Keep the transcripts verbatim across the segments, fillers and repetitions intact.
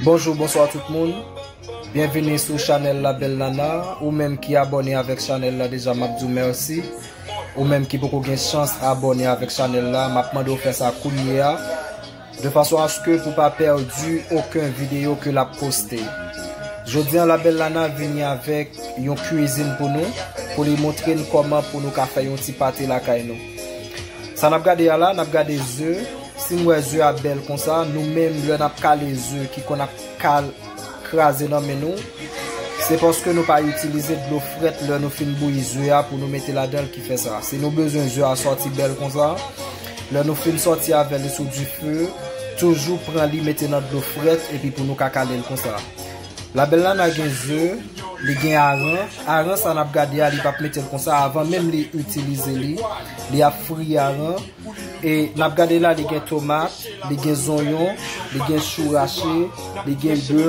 Bonjou, bonswa tout moun. Byenvini sou chanèl La Belle Nana. Ou menm ki abòne avèk chanèl la deja, m ap di w mèsi. Ou menm ki poko gen chans abòne avèk chanèl la, m ap mande w fè sa kounye a, de fason aske pou pa pèdi okenn videyo ke l ap poste. Jodi a, La Belle Nana vini avèk yon kwizin pou nou, pou li montre n kòman pou nou ka fè yon ti pate lakay nou. Sa n ap gade a la, n ap gade ze. Si n wè ze a bèl konsa, nou menm lè n ap kale ze ki konn ap kal kraze nan men nou, se paske nou pa itilize dlo frèt lè nou fin bouyi ze a pou nou mete ladan l ki fè sa. Si nou bezwen ze a sòti bèl konsa, lè nou fin sòti avè li sou dife, toujou pran li mete nan dlo frèt epi pou nou ka kale l konsa. La Belle Nana gen ze, li gen aran. Aran sa n ap gade a, li p ap mete l konsa. Avan menm li itilize li, li ap fri aran. E n ap gade la, li gen tomat, li gen zonyon, li gen chou rache, li gen bè,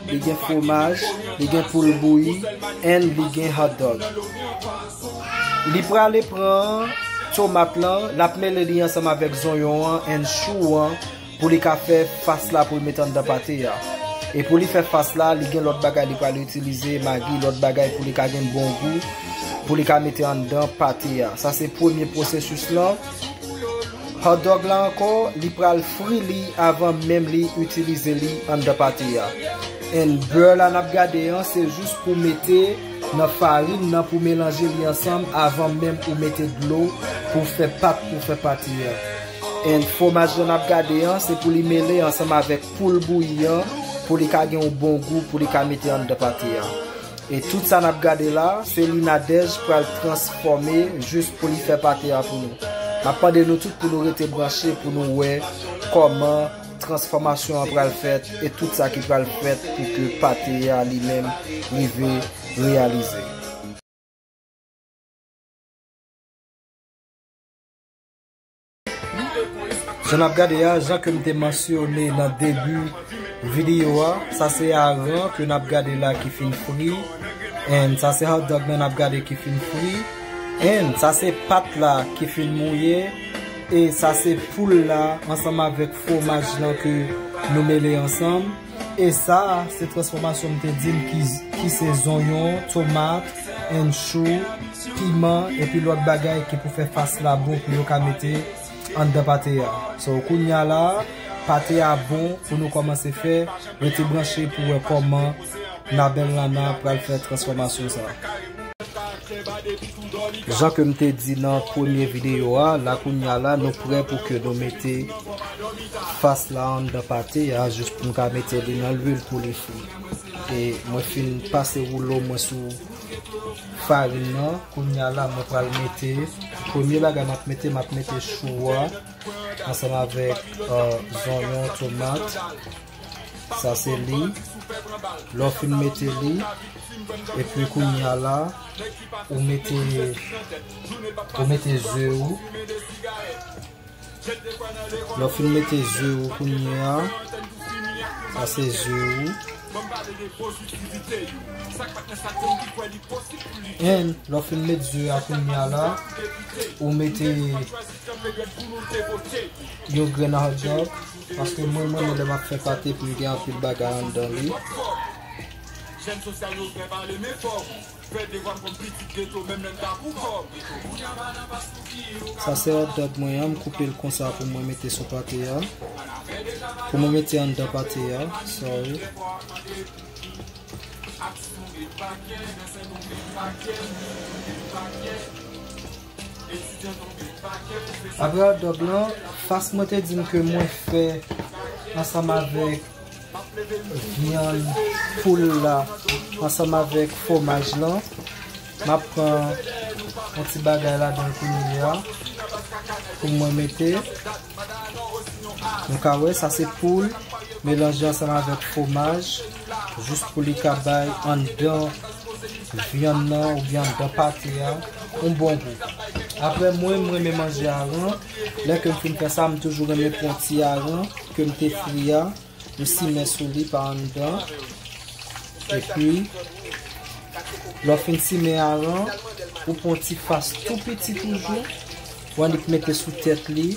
li gen fwomaj, li gen poul bouyi, and li gen hot dog. Li prale pran tomat lan, l ap mele li ansanm avèk zonyon an and chou an, pou li ka fè fas la pou l mete anndan pate a. E pou li fè fas la, li gen lòt bagay li pral itilize, magi, lòt bagay pou li ka gen bon gou, pou li ka mete anndan pate a. Sa se premye pwosesis lan. Hot dog la ankò, li pral fri li avan menm li itilize li anndan pate a. And bè la n ap gade an, se jis pou mete nan farin nan pou melanje li ansanm avan menm ou mete dlo pou fè pat, pou fè pate a. And fwomaj lan n ap gade an, se pou li mele ansanm avèk poul bouyi an, pou li ka gen yon bon gou, pou li ka mete anndan pate a. E tout sa n ap gade la, se li Nadège pral transfòme jis pou li fè pate a pou nou. M ap mande nou tout pou nou rete branche pou nou wè kòman transfòmasyon an pral fèt e tout sa ki pral fèt pou ke pate a li menm rive reyalize. Jan n ap gade a, jan ke m te mansyone nan debi videyo a, sa se aran ke n ap gade la ki fin fri, and sa se hot dog nan n ap gade ki fin fri, and sa se pat la ki fin mouye, e sa se poul la ansanm avèk fwomaj lan ke nou mele ansanm. E sa a, se transfòmasyon m te di n ki, ki se zonyon, tomat, and chou, piman, epi lòt bagay ki pou fè fas la bon pou yo ka mete anndan pate a. So, kounye a la, pate a bon pou nou kòmanse fè. Rete branche pou wè kòman La Belle Nana pral fè transfòmasyon sa a. Jan ke m te di nan premye videyo a, la kounye a la, nou prè pou ke nou mete fas la anndan pate a, jis pou n ka mete li nan lwil pou li fri. E mwen fin pase woulo mwen sou farin nan, kounye a la, mwen pral mete, premye bagay m ap mete, m ap mete chou a, ansanm avèk, euh, zonyon, tomat. Sa se li. Lè w fin mete li, epi kounye a la, ou mete, ou mete ze ou. Lè w fin mete ze ou kounye a, sa se ze ou. And lè w fin met ze a kounye a la, ou mete yon grenn hot dog, paske mwen, mwen menm lè m ap fè pate pou m gen anpil bagay anndan li. Sa se hot dog mwen an, m koupe l konsa pou mwen mete sou pate a. Pou mwen mete anndan pate a, sorry. Apre hot dog lan, fas mwen te di n ke mwen fè ansanm avèk vyann poul la, ansanm avèk fwomaj lan, m ap pran yon ti bagay ladan l kounye a pou mwen mete. Nou ka wè, sa se poul melanje ansanm avèk fwomaj, jis pou li ka bay anndan vyann nan oubyen anndan pate a yon bon gou. Apre mwen, m renmen manje aran. Lè ke m fin fè sa, m toujou renmen pran ti aran ke m te fri a, m simen sou li pa anndan. Epi, lè w fin simen aran, ou pran ti fas tou piti toujou, ou annik mete sou tèt li.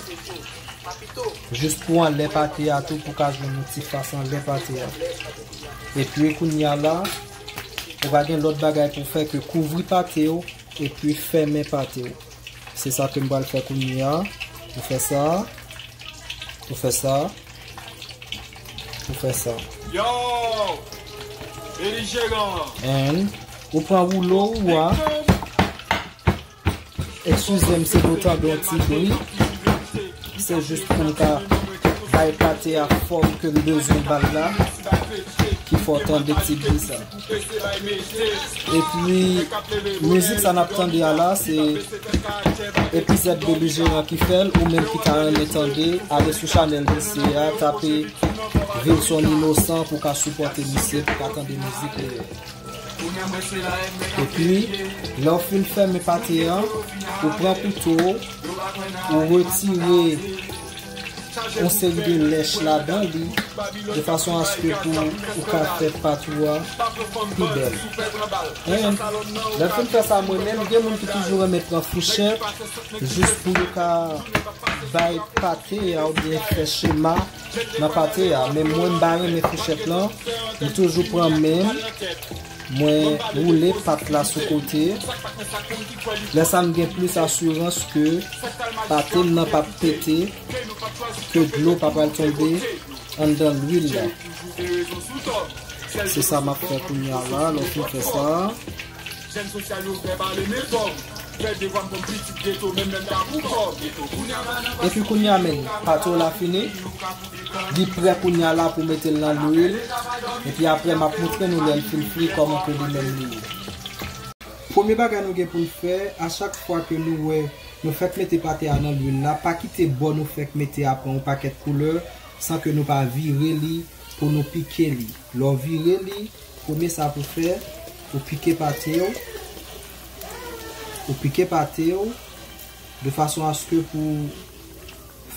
Jis pou anlè pate a tou, pou ka jwenn yon ti fas anlè pate a. Epi kounye a la, ou pa gen lòt bagay pou fè ke kouvri pate yo, epi fèmen pate yo. Se sa ke m pral fè kounye a. Ou fè sa. Ou fè sa. Ou fè sa. Yo! Belijeran! And ou pran woulo ou a. Eskize m si nou tande yon ti bri. Se jis pou m ka bay pate a fòm ke m bezwen ba l la, ki fè w tande ti bri sa. Epi, mizik sa n ap tande a la, se Epi Zèt Belijeran ki fè l, ou menm ki ta renmen tande, ale sou chanèl misye a, tape Wilson Innocent pou ka sipòte misye, pou ka tande mizik li yo. Epi, lè w fin fèmen pate a, ou pran kouto, ou retire yon seri de lèch ladan li, de fason aske pou ou ka fè pat ou a pi bèl. And, lè m fin fè sa mwen menm, gen moun ki toujou renmen pran fouchèt, jis pou yo ka bay pate a oubyen fè chema nan pate a. Men mwen, m pa renmen fouchèt lan, m toujou pran men m. Mwen woule pat la sou kote. Lè sa m gen plis asirans ke pate m nan p ap pete, ke dlo pa pral tonbe anndan lwil la. Se sa m ap fè kounye a la, lè w fin fè sa. Epi kounye a, men, pate w la fini. Li prè kounye a la pou mete l nan lwil. Epi apre, m ap montre nou lè l fin fri kòman ke li menm li ye. Premye bagay nou gen pou n fè, a chak fwa ke nou wè nou fèk mete pate a nan lwil la, pa kite bò nou fèk mete a pran yon pakèt koulè san ke nou pa vire li pou nou pike li. Lè w vire li, premye sa pou fè, ou pike pate w, ou pike pate w, de fason aske pou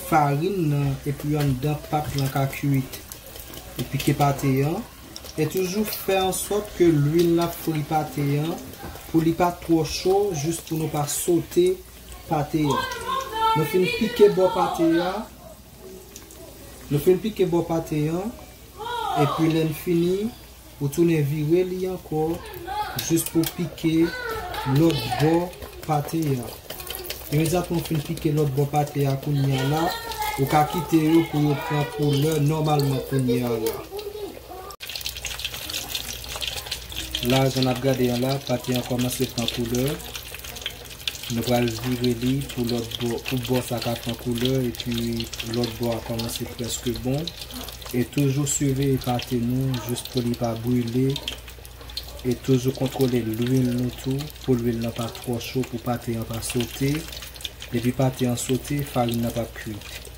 farin nan epi anndan pat lan ka kuit. Ou pike pate an, e toujou fè an sòt ke lwil n ap fri pate an, pou li pa twò cho, jis pou nou pa sote pate an. Nou fin pike bò pate a, nou fin pike bò pate an, epi lè n fini, ou tounen vire li ankò, jis pou pike lòt bò pate a. Imedyatman w fin pike lòt bò pate a kounye a la, ou ka kite yo pou yo pran koulè nòmalman kounye a la. La, jan n ap gade an la, pate an kòmanse pran koulè. Nou pral vire li pou lòt bò, pou bò sa ka pran koulè, epi lòt bò a kòmanse prèske bon. E toujou siveye pate nou, jis pou li pa brile. E toujou kontwole lwil nou tou, pou lwil nan pa twò cho, pou pate an pa sote. Depi pate an sote, farin nan p ap kuit.